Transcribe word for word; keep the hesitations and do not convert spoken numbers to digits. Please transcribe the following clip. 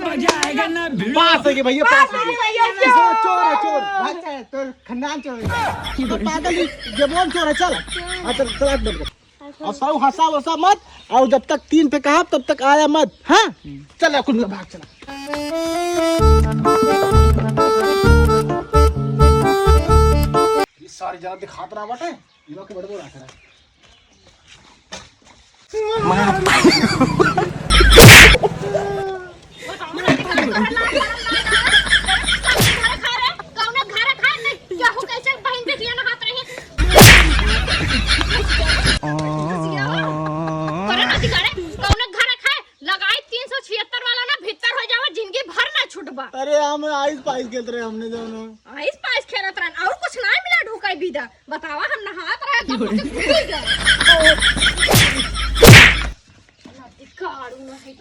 पास है कि भैया, पास है कि। भैया, चोर है, चोर। भाग, चल, तोर खानदान चोर है। तो पागल ही, जबरन चोर है, चल। हाँ, चल, चल, आँख बंद कर। और सब हँसा वसा मत, और जब तक तीन पे कहा, तब तक आया मत, हाँ? चल, कुल भाग, चला। ये सारी जगह दिखात रहा बाटे, ये लोग के बड़े बड़े रख रहा है। कौनो घर खाए नहीं, केहू कैसे बहिन बेटिया नहात रही। करे ना दिखारे, कौनो घर खाए, लगाई तीन सौ छिहत्तर वाला ना, भीतर हो जावा, जिंदगी भर ना छूटबा। अरे, हम आइस पाइस खेलत रहे, हमने जो ना। आइस पाइस खेलत रहन, और कुछ ना मिला ढुकाई बीदा। बतावा, हम नहात रहे, गप से घुसी गए। ना दिखाड़ू ना है।